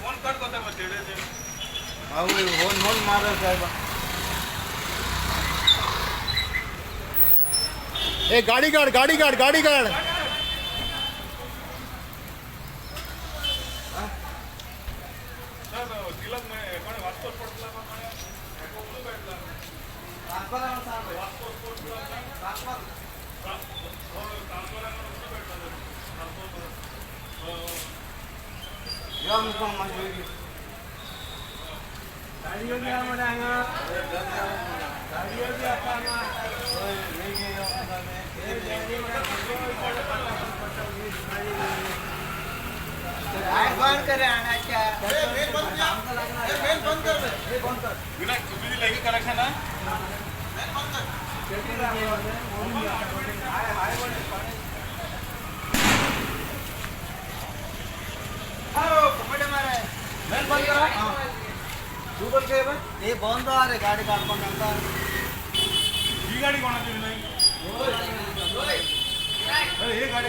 Phone cut करता phone phone मार साहेब. ए गाडी काढ, गाडी काढ, गाडी काढ. कनेक्शन आहे. हे बंद रे गाडी काढून. ही गाडी कोणाची नाही? अरे हे गाडी.